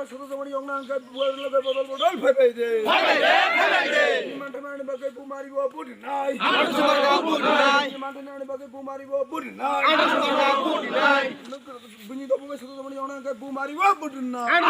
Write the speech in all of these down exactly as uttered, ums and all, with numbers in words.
Soto somani yongna hwnkhe buar loge bodol bodol phaibai de. Phaibai de, phaibai de. Iman thanani bagwi bumari bo budi nai. Iman thanani bagwi bumari bo budi nai. Bini dophano soto somani yongna hwnkhe bumari bo budi nai.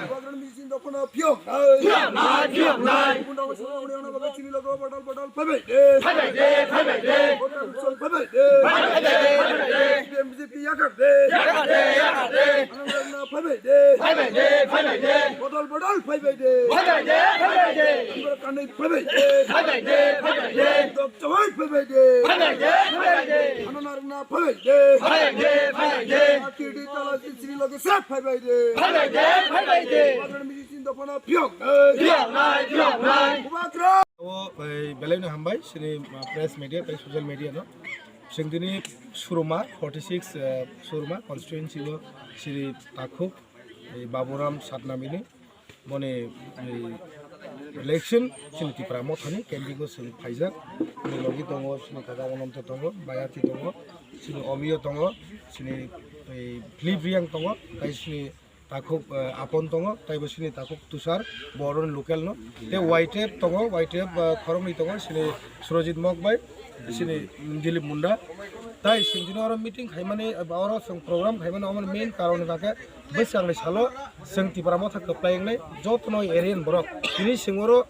Bubagra ni bisingo dophano phiyok nai. Phiyok nai, phiyok nai. Bunda soto somani yongna bagwi chini loge bodol bodol phaibai de. Phaibai de, phaibai de. Bodol phaibai de. Phaibai de, phaibai de. B J P yakar de. Yakar de, yakar de. Anang rangna phaibai de. Phaibai de, phaibai de. Bodol bodol phaibai de. Phaibai de, phaibai de. Ibra kanwi phaibai de. Phaibai de, phaibai de. Dok chawai phaibai de. Phaibai de, phaibai de. Anang rangna phaibai de. Phaibai de, phaibai de. Akiri tala sisri loge sep phaibai de. Phaibai de, phaibai de. Bubagra ni bisingo dophano phiyok nai. Phiyok nai, phiyok nai. Bubagra. O, eh, belai no hambai, sini, ah, press media, tei social media no. Sengdini Suruma, forty six, eh, Suruma constituency o sini Takhuk, eh, Baburam Satnamini, boni, eh, election, sini Tipra Mothani, candidate o sini phaijak, bini logi tongo, sini kaka Ononto tongo, Bayati tongo, sini Omio tongo, sini, eh, Philip Riang tongo, tei sini Takhuk, eh, Apon tongo, taibo sini Takhuk Tushar, bo oroni local no. Tei Y T F tongo, Y T F, eh, khoroknwi tongo, sini Surojit Mok bai, sini Dilip Munda. Tai sini oro meeting khaimani, eh, oro chwng program khaimani, omo main karon hwnkhe bwskangrokni salo chwng Tipra Motha kwplai wngnai jotono area ni borok. Tini chwng oro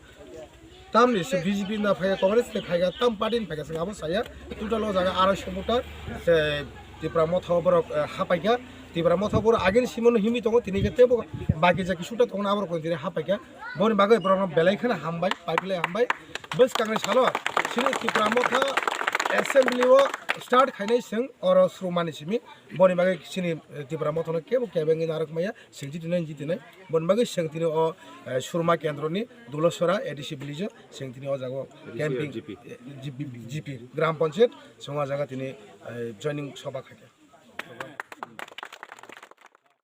Tamni se B J P na phaiya, Congress ni phaiya, tam party ni phaiya, se abo saya. Total o jaga arai sho voter se Tipra Motha o borok, eh, hapaikha. Tipra Motha o borok agini simono himwi tongo, tini khe tebo baki jaki suta tongo, aborok tini hapaikha. Boni bagwi borok no belai kheno hambai, paiphilai hambai. Bwskangni salo sini Tipra Motha assembly o start khainai, chwng oro Surumani simi. Boni bagwi sini, eh, Tipra Motha no kebo kebengwi narwk maya. Sengchi tinai, sengchi tinai. Boni bagwi sengtini o, eh, Surma Kendroni Dulosora A D C village o sengtini o jaga o A D C camping, G P. Eh, G P, G P, Gram Panchayat, song o jaga tini, eh, joining sabha khaikha.